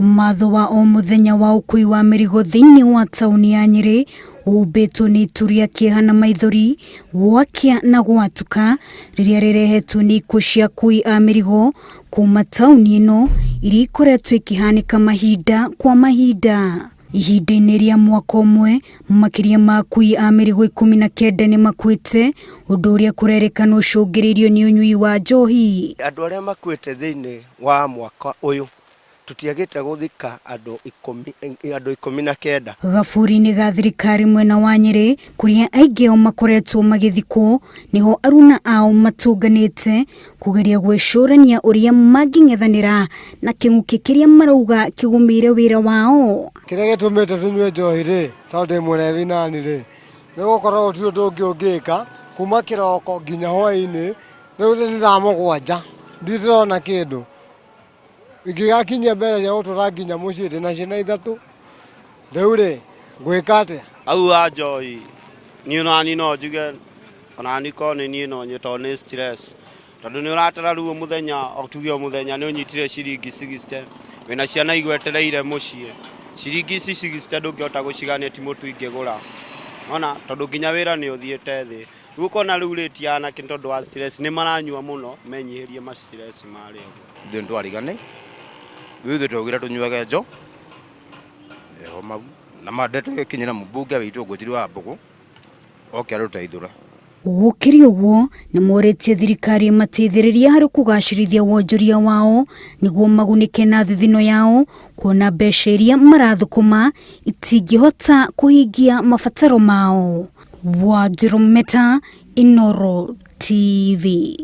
Ũmatho wa o mũthenya wa ũkui wa mĩrigo thĩinĩ wa taũni ya Nyĩrĩ ũhumbĩtwo nĩ itu rĩa kĩeha na maithori gwakĩa na gwatuka rĩrĩa rĩrehetwo nĩ ikuũ cia akui a mĩrigo kuma taũni ĩno iria ikoretwo ikĩhanĩka mahinda kwa mahinda. Ihinda-inĩ rĩa mwaka ũmwe, makĩria ma akui a mĩrigo 19 nĩ makuĩte, ũndũ ũrĩa kũrerĩkana ũcũngĩrĩirio nĩ ũnyui wa njohi. Andũ arĩa makuĩte thĩinĩ wa mwaka ũyũ tũtiagĩte gũthika andũ ikũmi, andũ 19. Gaburi-inĩ ga thirikari mwena wa Nyĩrĩ kũrĩa aingĩ ao makoretwo magĩthikwo nĩho aruna ao matũnganĩte kũgeria gwĩcũrania ũrĩa mangĩng'ethanĩra na kĩng'ũki kĩrĩa marauga kĩgũmĩire wĩra wao. Kĩrĩa gĩtũmĩte tũnyue njohi rĩ, tondũ ndĩ mũrebi nani rĩ, nĩ gũkorwo gũtirĩ ũndũ ũngĩ ũngĩka kuma kĩroko nginya hwainĩ, rĩu nĩ thaa 7 ndirĩ ndĩrona kĩndũ. Ingĩgakinyia mbeca cia gũtwara nginya mũciĩ ndĩna ciana ithatũ, rĩu rĩ, ngwĩka atĩa? Hau ha njohi, niĩ onani no njuge onani korwo nĩ niĩ no nyue tondũ nĩ stress. Tondũ nĩ ũratara rĩu mũthenya, tuge o mũthenya nĩ ũnyitire ciringi 60, wĩna ciana igwetereire mũciĩ, ciringi ici 60 ndũngĩhota gũcigania ti mũtu ingĩgũra, nĩwona? Tondũ nginya wĩra nĩ ũthiĩte thĩ. Rĩu ũkona rĩu rate ya anake nĩ tondũ wa stress nĩ maranyua mũno menyihĩrie ma stress marĩa ũguo. Ithuĩ nĩ twarigani, rĩu ithuĩ twaugire tũnyuage njo, eho mau, na ma ndeto ĩkinyĩre mũmbunge witũ Ngũnjiri wa Mbũgũ, oke arũteithũre. Gũkĩrĩ ũguo, nĩ morĩtie thirikari ĩmateithĩrĩrie harĩ kũgacĩrithia wonjoria wao nĩguo magunĩke na thithino yao kuona mbeca iria marathũkũma itingĩhota kũhingia mabataro mao. Wanjirũ Meta, Inooro TV.